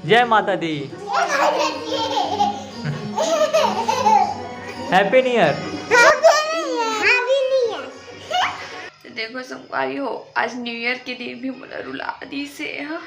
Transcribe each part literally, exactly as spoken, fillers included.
जय माता दी। Happy New Year। तो देखो संगवारी हो, आज न्यू ईयर के दिन भी मोला रुला दिस हे, हाँ।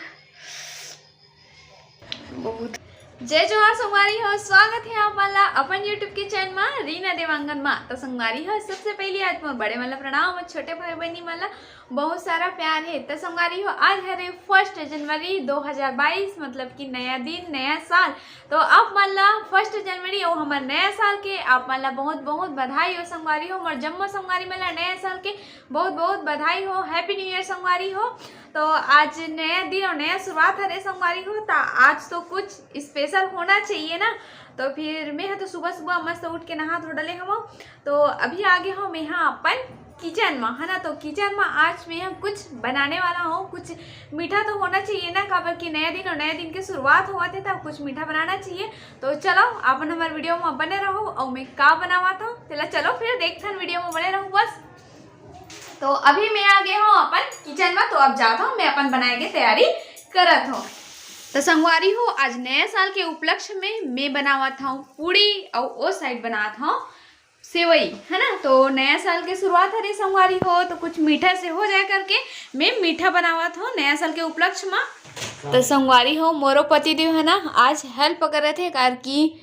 बहुत जय जोहार संगवारी हो, स्वागत हे आप मन ला अपन YouTube के चैनल मा, रीना देवांगन मा। तो संगवारी हो, सबसे पहली आज मोर बड़े मन ला प्रणाम और छोटे भाई बहनी मन ला बहुत सारा प्यार हे। तो संगवारी हो, आज हरे फर्स्ट जनवरी दो हज़ार बाईस, मतलब कि नया दिन, नया साल। तो आप मन ला फर्स्ट जनवरी और हमर नया साल के आप मन ला बहुत बहुत बधाई हो संगवारी हो। मोर जम्मो संगवारी मन ला नया साल के बहुत बहुत बधाई हो, Happy New Year संगवारी हो। तो आज नया दिन और नया शुरुआत हरे संगवारी हो, तो आज तो कुछ स्पेशल होना चाहिए ना। तो फिर मैं ह तो सुबह सुबह मस्त उठ के नहा धो डले हवं। तो अभी आ गे हवं मैं ह अपन किचन में, है ना। तो किचन में आज मैं ह कुछ बनाने वाला हूँ, कुछ मीठा तो होना चाहिए ना, काबर कि नया दिन और नया दिन के शुरुआत होवत हे, तब कुछ मीठा बनाना चाहिए। तो चलो आप मन हमर वीडियो में बने रहो और मैं का बनावत हूँ, तेला चलो फिर देखथन, वीडियो में बने रहो बस। तो अभी मैं आ गे हवं अपन किचन में, तो अब जात हवं मैं अपन बनाए के तैयारी करत हवं। तो संगवारी हो, आज नया साल के उपलक्ष्य में मैं बनावत हवं पूड़ी और ओ साइड बनात हवं सेवई, है ना। तो नया साल के शुरुआत हरे संगवारी हो, तो कुछ मीठा से हो जाए करके मैं मीठा बनावत हवं नया साल के उपलक्ष्य में। तो संगवारी हो, मोरो पति देव है ना, आज हेल्प करत हे, कार कि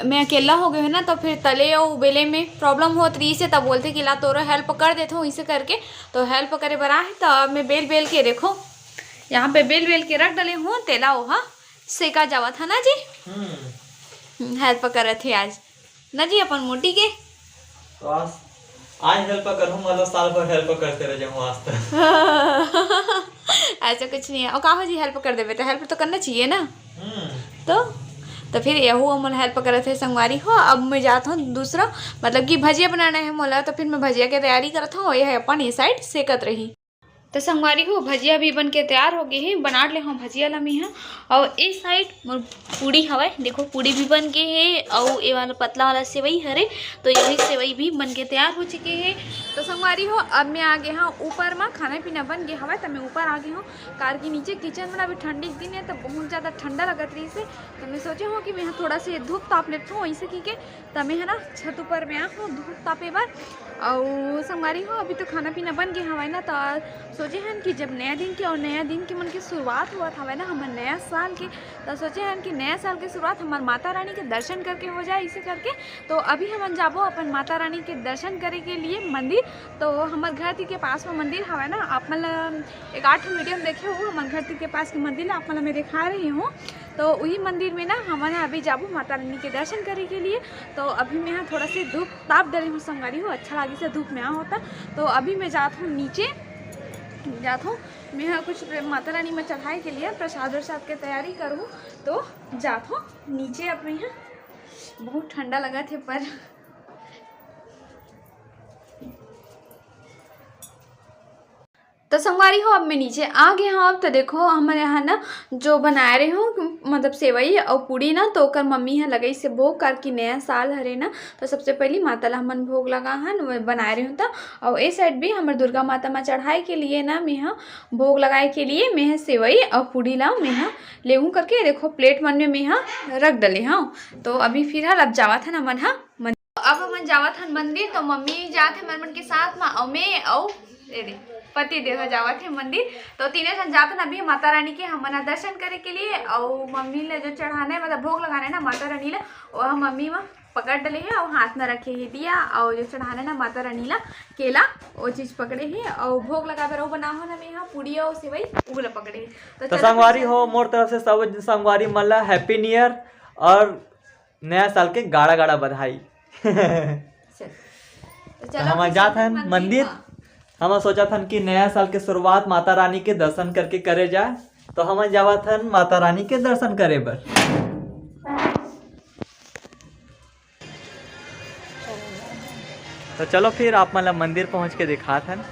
मैं अकेला हो गे हवं ना, तो फिर तले अउ बेले में प्रॉब्लम होत रहिस हे, तब बोलथे कि ला तोरो हेल्प कर देथों, इसे करके तो हेल्प करे बर आहे। तो अब मैं बेल बेल के देखो, यहाँ पे बेल बेल के रख डले हूँ, तेला ओहा सेका जावत है ना जी। हम्म। हेल्प करत हे आज ना जी अपन मोटी के। तो आज, आज हेल्प करहूँ, मतलब साल भर हेल्प करते रह जाऊँ आज तक। ऐसा कुछ नहीं है। और कहा जी, हेल्प कर देबे तो हेल्प तो करना चाहिए ना। हम्म। तो तो फिर यहू हमन हेल्प करत हे संगवारी हो। अब मैं जात हूँ दूसरा, मतलब कि भजिया बनाना है मोला, तो फिर मैं भजिया के तैयारी करत हूँ। यह अपन ये साइड सेकत रही। तो संगवारी हो, भजिया भी बन के तैयार हो गे हे। बना ले हूँ भजिया ला मैं ह। और ए साइड मोर पूड़ी हवय, देखो पूड़ी भी बन गे हे। और ये वाला पतला वाला सेवई हरे, तो ये भी सेवई भी बन के तैयार हो चुके हे। तो संगवारी हो, अब मैं आ गे हूँ ऊपर मा, खाना पीना बन गे हवय, तो मैं ऊपर आ गे हूँ। कार के नीचे किचन में अभी ठंडी के दिन है, तो बहुत ज़्यादा ठंडा लगत रहिस हे। तो मैं सोचे हूँ कि मैं ह थोड़ा से धूप ताप लेथों, ऐसे की के त मैं ह ना छत ऊपर में आ हूँ धूप तापे बर। अउ संगवारी हो, अभी तो खाना पीना बन गे हवय ना, त सोचे हन कि जब नया दिन के और नया दिन के मन के शुरुआत होवत हवय ना हमर नया साल के, त सोचे हन कि नया साल के शुरुआत हमर माता रानी के दर्शन करके हो जाए, इसे करके। तो अभी हमन जाबो अपन माता रानी के दर्शन करे के लिए मंदिर। तो हमर घर ती के पास में मंदिर हवय ना, आप मन ल एक आठ वीडियो में देखे हो हमर घर ती के पास के मंदिर ला आप मन ल मैं दिखा रही हूँ। तो वही मंदिर में ना हमन अभी जाबो माता रानी के दर्शन करे के लिए। तो अभी मैं ह थोड़ा से धूप ताप डरे हूँ संगवारी हो, अच्छा लागिस हे धूप में आ होता। तो अभी मैं जात हूँ नीचे, जात हूँ मैं ह कुछ प्र-, माता रानी में चढ़ाए के लिए प्रसाद वरसाद के तैयारी करूँ। तो जात हूँ नीचे, अब मैं ह बहुत ठंडा लगत हे पर तो संगवारी हो, अब मैं नीचे आ गे हूँ। अब तो देखो हमर यहाँ ना जो बनाए रहे हूँ, मतलब सेवई और पूड़ी ना, तो ओकर मम्मी ह लगाइस हे भोग, कार कि नया साल हरे ना, तो सबसे पहली माता ला हमन भोग लगा हन, वो बनाए रहे हूँ। तो और ए साइड भी हमर दुर्गा माता मा चढ़ाए के लिए ना मैं ह भोग लगाए के लिए मैं ह सेवई और पूड़ी ला मैं ह लेहूँ करके देखो प्लेट मन में मैं ह रख डले हूँ। तो अभी फिलहाल अब जावत हन हमन ह अब हमन जावत हन मंदिर, तो मम्मी जात हे हमर मन के साथ मा, अउ मैं अउ ए दे पति देव ह जावत हे मंदिर। तो तीनों झन जात हन अभी माता रानी के हमन ह दर्शन करे के लिए। अउ मम्मी ले जो चढ़ाना है, मतलब भोग लगाना है ना माता रानी ला, वो ह मम्मी म पकड़ डले हे अउ हाथ में रखे हे दिया, अउ जो चढ़ाना है ना माता रानी ला केला, वो चीज पकड़े हे अउ भोग लगाए बर अउ बनाहूँ ना मैं ह पूड़ी अउ सेवई, उ ला पकड़े हे। तो तो चलो संगवारी फिर हो, मोर तरफ से सब संगवारी मन ला Happy New Year और नया साल के गाड़ा गाड़ा बधाई। चल। तो तो चलो हम फिर जात हन मंदिर मंदिर। हाँ। हम सोचत हन कि नया साल के शुरुआत माता रानी के दर्शन करके करे जाए, तो हम जावत हन माता रानी के दर्शन करे बर। तो चलो फिर आप मन ला मंदिर पहुँच के दिखात हन।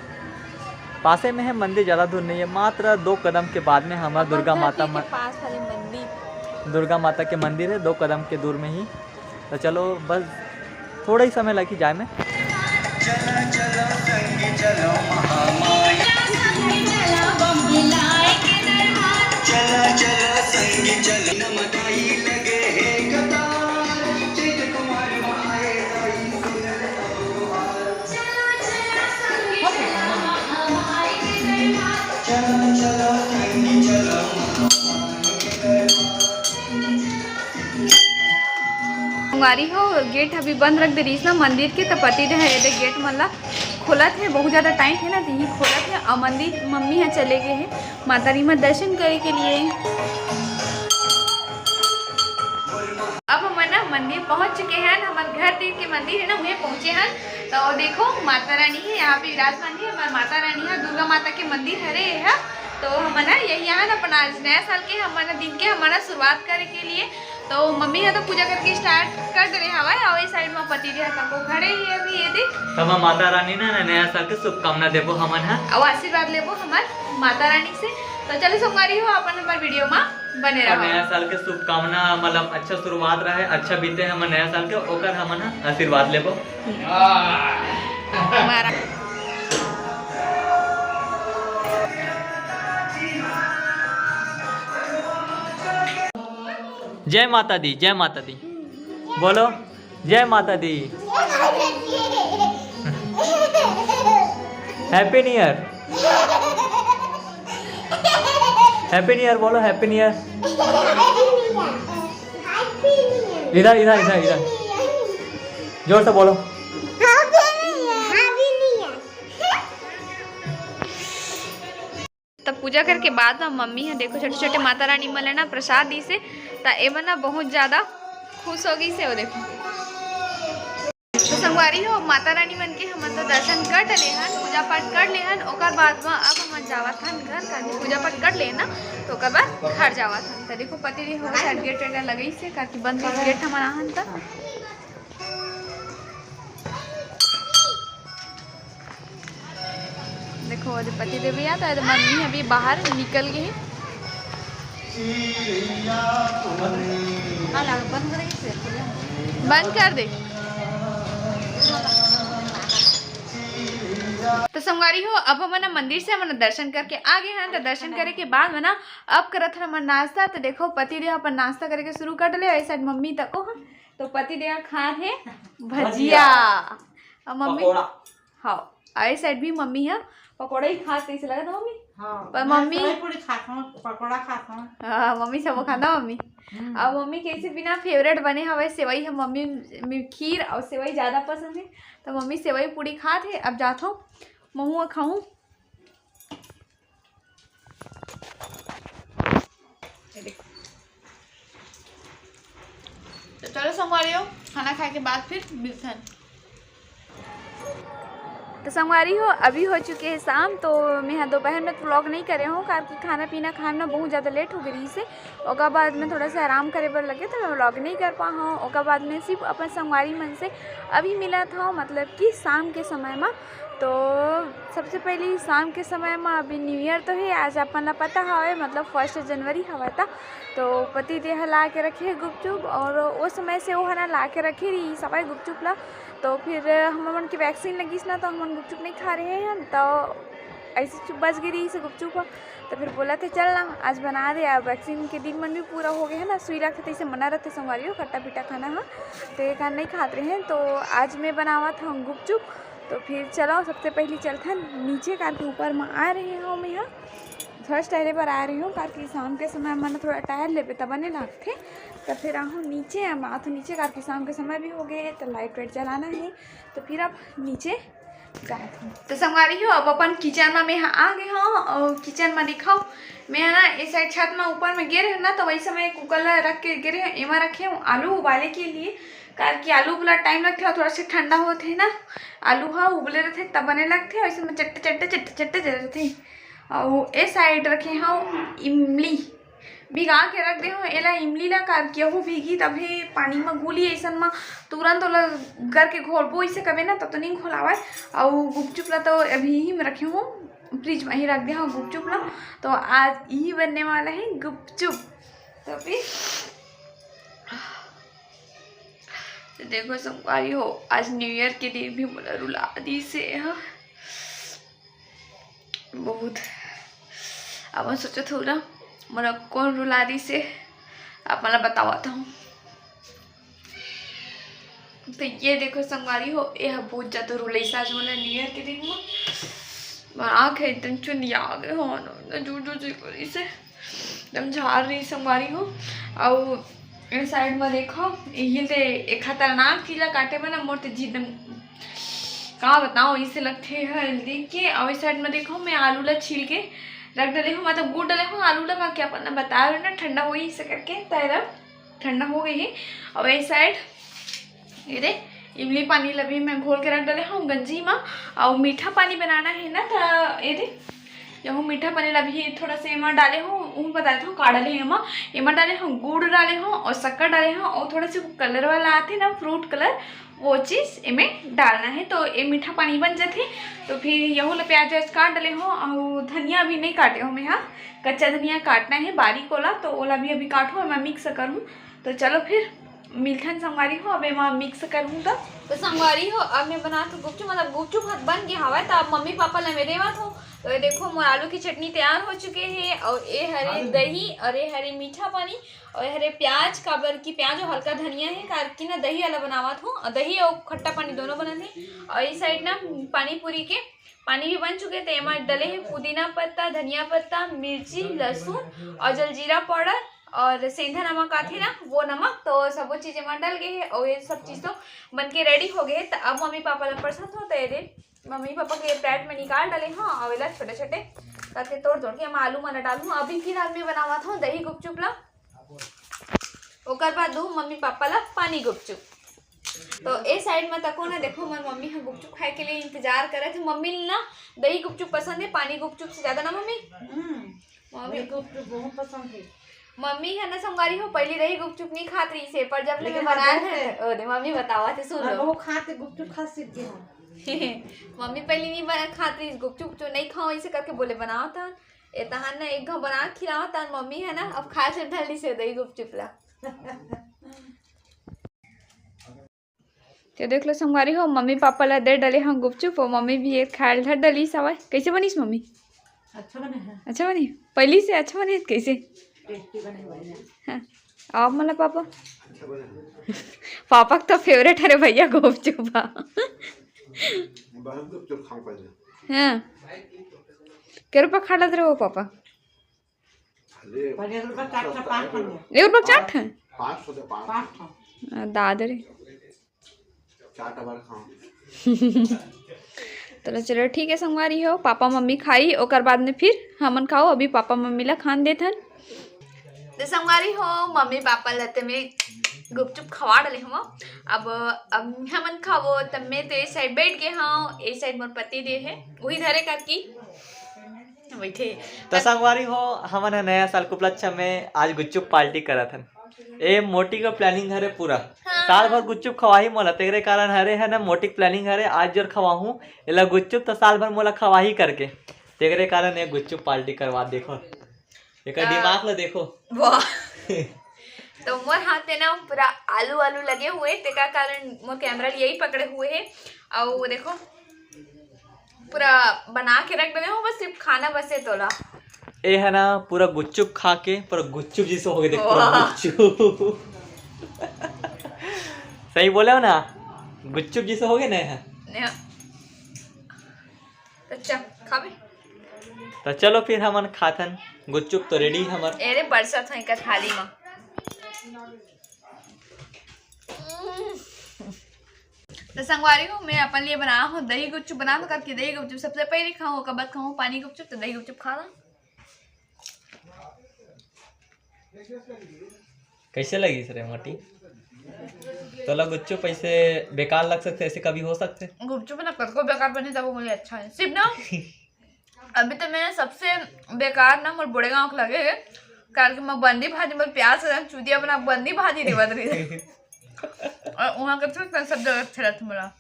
पासे में है मंदिर, ज़्यादा दूर नहीं है, मात्र दो कदम के बाद में हमारा दुर्गा माता के म-, पास वाले मंदिर। दुर्गा माता के मंदिर है दो कदम के दूर में ही। तो चलो बस थोड़ा ही समय लगी जाए में। चला चला संगी चला महामाई। चला चला संगी चला बम भिलाई के दरबार। चला चला संगी संगवारी हो, गेट अभी बंद रख दे रहीस ना मंदिर के, त पति देह एदे गेट मन ला खोलत हे, बहुत ज्यादा टाइट हे ना, त इही खोलत हे। अउ मंदिर मम्मी ह चले गे हे माता रानी म दर्शन करे के लिए। अब हमन ना मंदिर पहुंच चुके हन, हमर घर तीर के मंदिर हे ना, उहें पहुंचे हन। तो देखो, माता रानी हे यहाँ पे विराजमान हे, हमर माता रानी हे, दुर्गा माता के मंदिर हरे ये ह। तो हमन ना यही यहाँ ना अपन आज नया साल के हमन दिन के हमन ना शुरुआत करे के लिए। तो मम्मी ह तो पूजा करके स्टार्ट कर दे रहे हवय, अउ इस साइड में पति जी ह तको खड़े ही अभी ये दे। तब हम माता रानी ना, ना नया साल के शुभकामना देबो हमन ह। अउ आशीर्वाद लेबो हमर माता रानी से। तो चलो संगवारी हो, अपन हमर वीडियो में बने और रहो। नया साल के शुभकामना, मतलब अच्छा शुरुआत रहे, अच्छा बीते हमर नया साल के, ओकर हमन ह आशीर्वाद लेबो। मारा। जय माता दी, जय माता दी। बोलो, जय माता दी। Happy New Year। Happy New Year बोलो, Happy New Year। इधर, इधर, इधर, इधर। जोर से बोलो। तब पूजा करके बाद म मम्मी ह देखो छोटे-छोटे माता रानी मन ल ना प्रसाद दिस हे, त एमन ना बहुत ज्यादा खुश हो गइस हे। वो देखो, तो संगवारी हो, माता रानी मन के हमन तो दर्शन कर डले हन, पूजा पाठ कर ले हन, ओकर बाद म अब हमन जावत हन घर, काहे पूजा पाठ कर ले ना, तो ओकर बाद घर जावत हन। त देखो पति देह हो गए, शायद गेट वेट लगइस हे, काहे बंद गेट हमन आहन त। देखो, ओदे पति देव भैया तो एदे मम्मी अभी बाहर निकल गई। बंद कर दे। तो संगवारी हो, अब हमन ना मंदिर से हमन दर्शन करके आ गए हैं। तो दर्शन करे के बाद में ना अब करत हन हमन नाश्ता। तो देखो, पति देव अपन नाश्ता करे के शुरू कर डले, ऐसा मम्मी तको ह। तो पति देव खात हे भजिया। भजिया। अउ मम्मी पकौड़ा। हाँ, ए साइड भी मम्मी ह पकौड़ा ही खात, तइसे लगत हे मम्मी। हाँ, पर मैं मम्मी सेवई पूरी खात हूँ, पकौड़ा खात हूँ। हाँ, मम्मी सब खात हे मम्मी। हम्म। अब मम्मी कैसे बिना फेवरेट बने हवय सेवई ह, मम्मी में खीर अउ सेवई ज्यादा पसंद हे, तो मम्मी सेवई पूरी खात हे। अब जात हूँ महू खाऊँ। ये देखो। तो चलो संगवारी हो, खाना खाए के बाद फिर मिलथन। तो संगवारी हो, अभी हो चुके हैं शाम, तो मैं यहाँ दोपहर में तो व्लॉग नहीं करे हूँ, कारण कि खाना पीना खाए में ना बहुत ज़्यादा लेट हो गई से। ओकर बाद में थोड़ा सा आराम करे बर लगे, तो मैं व्लॉग नहीं कर पा हूँ। ओकर बाद में सिर्फ अपन संगवारी मन से अभी मिला था, मतलब कि शाम के समय में। तो सबसे पहले शाम के समय में अभी न्यू ईयर तो है, आज अपन ला पता हवे, मतलब फर्स्ट जनवरी हवे, त तो पति देह ला के रखे हे गुपचुप, और वो समय से वो हना ला के रखे रही सवाई गुपचुप ला। तो फिर हमन के वैक्सीन लगिस ना, तो हमन गुपचुप नहीं खा रहे हैं, तो ऐसे चुप बच गई रही से गुपचुप ह। तो फिर बोला थे, "चल ना, आज बना दे।" अब वैक्सीन के दिन मन भी पूरा हो गए है ना, सुई लगते तैसे मना रहते संगवारी हो, खट्टा पीटा खाना ह, तो ये कारण नहीं खात रहे हैं। तो आज मैं बनावत हूँ गुपचुप। तो फिर चलो, सबसे पहले चलथन नीचे, कार के ऊपर में आ रहे हो मैं यहाँ। थोड़ा सा टहले बर आ रही हूँ, काबर कि शाम के समय मन थोड़ा टहल लेबे, तब बने लागथे। त फिर आहूँ नीचे, अब आथो नीचे, काबर कि शाम के समय भी हो गए, तो लाइट वाइट जलाना है। तो फिर अब नीचे जात हूँ। तो संगवारी हो, अब अपन किचन में मैं ह आ गए हूँ, और किचन में दिखाओ, मैं ह ना इस साइड छत में ऊपर में गिर है ना, तो वही समय कुकर ला रख के गिर है, एमा रखे हूँ आलू उबाले के लिए, काबर कि आलू उबला टाइम लगथे, थोड़ा सा ठंडा होथे ना, आलू हा उबले रहथे तब बने लगथे, वैसे में चट्टे चट्टे चट्टे चट्टे जलथे। अउ ए साइड रखे हव इमली, भिगा के रख दे हव एला, इमली ला, काबर कि यहू भीगी तभे पानी म घुली, अइसन म तुरंत ओला करके घोलबो, अइसे कबे ना तब तो नइ घोलावय। अउ गुपचुप ला तो अभी ही में रखे हव, फ्रिज म ही रख दे हव गुपचुप ला। तो आज यही बनने वाला है गुपचुप। तो फिर तो देखो संगवारी हो, आज न्यू ईयर के दिन भी मोला रुला दिस हे, हाँ। बहुत। अब मैं सोचत हूँ ना, मोला कौन रुला दिस हे। आप मन ला बतावत हूँ। तो ये देखो संगवारी हो, ये ह बहुत ज्यादा रुलई साज वाला न्यू ईयर के दिन म। मोर आँख ह एकदम चुंदिया गे हो, न जू जू जी करिस हे, एकदम झार रही संगवारी हो। अउ ए साइड म देखो, यही ते एक खतरनाक चीज ला काटे में ना मोर ते जी एकदम का बताओ, इसे लगथे हल्दी के। अउ ए साइड म देखो, मैं आलू ला छील के रख डले हूँ, मतलब गूंद डले हूँ आलू ला, बाकी अपन ला बताए रहे ना ठंडा होई इसे करके, त एला ठंडा हो गई है। अउ ए साइड ये दे इमली पानी ला भी मैं घोल के रख डले हूँ गंजी मा। अउ मीठा पानी बनाना है ना, त ये दे यहू मीठा पानी ला भी थोड़ा से एमा डाले हूँ, ऊ बता देत हूँ का डाले हूँ एमा। एमा डाले हूँ गुड़ डाले हूँ अउ शक्कर डाले हूँ अउ थोड़ा से कलर वाला आथे ना, फ्रूट कलर, वो चीज एमे डालना है। तो ये मीठा पानी बन जाथे। तो फिर यहू ला प्याज व्याज काट डले हूँ अउ धनिया भी नहीं काटे हूँ मैं, हाँ, कच्चा धनिया काटना है बारीक वाला, तो ओला भी अभी काटूँ, मैं मिक्स करूँ। तो चलो फिर मिलथन संगवारी हो, अब एमा मिक्स करहूँ त। तो संगवारी हो, अब मैं बनात हूँ गुपचुप, मतलब गुपचुप हाथ बन के हवय, त अब मम्मी पापा ला मैं देवत हूँ। तो ये देखो, मोर आलू की चटनी तैयार हो चुके हे, और ये हरे दही, और ये हरे मीठा पानी, और ये हरे प्याज, काबर की प्याज और हल्का धनिया है, कार की ना दही वाला बनावत हूँ, और दही और खट्टा पानी दोनों बनत है। और इस साइड ना पानी पूरी के पानी भी बन चुके, तो एमा डले है पुदीना पत्ता, धनिया पत्ता, मिर्ची, लहसुन और जलजीरा पाउडर और सेंधा नमक आथे ना, वो नमक, तो सबो चीज एमा डल गए है। और ये सब चीज तो बन के रेडी हो गए है। तो अब मम्मी पापा ला परसत हो, तो ये दे मम्मी पापा के प्लेट में निकाल डाले हूँ और एला छोटे छोटे करके तोड़ तोड़ के एमा आलू मन डालूँ। अभी फिलहाल मैं बनावत हूँ दही गुपचुप ला, ओकर बाद दू मम्मी पापा ला पानी गुपचुप। तो ए साइड में तको ना, देखो, मोर मम्मी ह गुपचुप खाए के लिए इंतजार करे थे। मम्मी ला ना दही गुपचुप पसंद है पानी गुपचुप से ज्यादा ना मम्मी? हम्म, मम्मी मुझे गुपचुप बहुत पसंद है। मम्मी है ना संगवारी हो, पहली दही गुपचुप नहीं खात रही से, पर जब ले लेकिन मैं बनाया हाँ, बहुत है। ओ दे, मम्मी बतावा थे, सुन हाँ, लो। बहुत खाते गुपचुप खा सीख गए हम। मम्मी पहली नहीं बना खात रही गुपचुप, जो नहीं खाओ इसे करके बोले बनाओ था। ए तहान ना एक घाव बना के खिलाओ, तहान मम्मी है ना अब खाए से ढल से दही गुपचुप ला। ते देख लो संगवारी हो, मम्मी पापा ला दे डले हाँ गुपचुप, और मम्मी भी एक खाए ला धर डली सवाई। कैसे बनीस मम्मी? अच्छा बने है। अच्छा बनी? पहली से अच्छा बनी कैसे? टेस्टी बने, बढ़िया। हाँ। आप मतलब पापा? अच्छा बने है। पापा का तो फेवरेट है रे भैया गुपचुप। बहन गुपचुप खाओ पहले। हाँ। के रुपया खा लेते रहे वो पापा? अरे, पहले एक रुपया चाट था, पाँच ठो। एक रुपया चाट है? पाँच ठो दे, पाँच। पाँच ठो। आ, दाद रे। चाट बार खाओ। तो चलो ठीक है संगवारी हो, पापा मम्मी खाई, ओकर बाद में फिर हमन खाओ। अभी पापा मम्मी ला खान देथन। तो संगवारी हो, मम्मी पापा ला ते मैं गुपचुप खवा डले हूँ। अब, अब हमन खाबो, तब मैं तो ए साइड बैठ गए हूँ, ए साइड मोर पति देव है, वही धरे करकी बैठे। तो संगवारी हो, हमन ह नया साल के उपलक्ष्य में आज गुपचुप पार्टी करत हन। ए मोटी का प्लानिंग हरे पूरा। हाँ। साल भर गुपचुप खवाही मोला, तेरे कारण हरे है ना, मोटी के प्लानिंग हरे, आज जोर खवाहूँ एला गुपचुप, तो साल भर मोला खवाही करके, तेरे कारण ये गुपचुप पार्टी करवा। देखो एकर आ, दिमाग ला देखो। वाह। तो मोर हाथ में ना पूरा आलू आलू लगे हुए, तेका कारण मोर कैमरा यही पकड़े हुए है। और देखो पूरा बना के रख डले हूँ, बस सिर्फ खाना बस है तोला। ए है ना, पूरा गुपचुप खा के पूरा गुपचुप जैसे हो गए, देख, पूरा वाह। गुपचुप। सही बोले हो ना, गुपचुप जैसे हो गए ना, है। नहीं। तो चल, खाबे? तो चलो फिर हमन खाथन, गुपचुप तो रेडी हमर। एरे बरसत है का थाली में। तो संगवारी हो, मैं अपन लिए बना हूँ दही गुपचुप, बना तो करके दही गुपचुप सबसे पहले खाऊँ, ओकर बाद खाऊँ पानी गुपचुप। तो दही गुपचुप खा ला। कैसे लगिस रे मोटी? तोला गुपचुप ऐसे बेकार लग सकथे, ऐसे कभी हो सकथे? गुपचुप ना कतको बेकार बने, तब वो मुझे अच्छा है। सिर्फ ना, अभी तो मैं सबसे बेकार ना मोर बड़े गाँव के लगे है, कारण कि मैं बंदी भाजी, मोर प्याज के साथ चुदिया बना बंदी भाजी देवत रही। और वहाँ के तो सब जगह अच्छे लगथे मोला।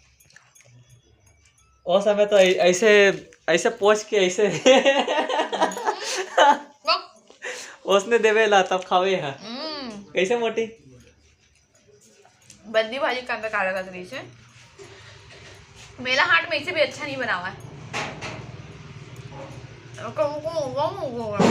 ओ समय तो ऐ-, ऐसे, ऐसे पोंछ के ऐसे ओसने देवे ला तब खावे हा। हम्म। कैसे मोटी? बंदी भाजी का बेकार लगत रही से। मेला हाट में इसे भी अच्छा नहीं बनावा है। ओकर मुंह को, मुंह को, मुंह को।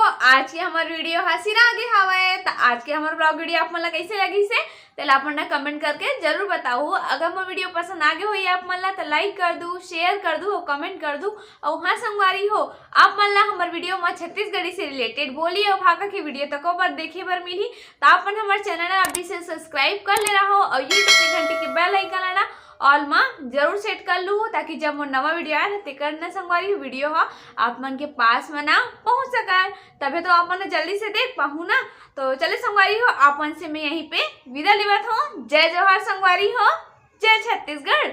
तो आज के हमर वीडियो ह सिरा गे हवय। त आज के हमर ब्लॉग वीडियो आप मन ला कैसे लगिस हे, तेला आप मन ना कमेंट करके जरूर बताओ। अगर मोर वीडियो पसंद आ गे होही आप मन ला, त लाइक कर दू, शेयर कर दू और कमेंट कर दू। और हाँ संगवारी हो, आप मन ला हमर वीडियो म छत्तीसगढ़ी से रिलेटेड बोली और भाखा के वीडियो तको बर देखे बर मिलही, त आप मन हमर चैनल ला अभी से सब्सक्राइब कर ले रहो और यूट्यूब के घंटी के बेल आइकन ला ना ऑल म जरूर सेट कर लू, ताकि जब मोर नवा वीडियो आए ना, तेकर ना संगवारी वीडियो ह आप मन के पास म ना पहुंच सकय, तभे तो आप मन जल्दी से देख पाहू ना। तो चले संगवारी हो, आप मन से मैं यहीं पे विदा लेवत हूँ। जय जोहार संगवारी हो, जय छत्तीसगढ़।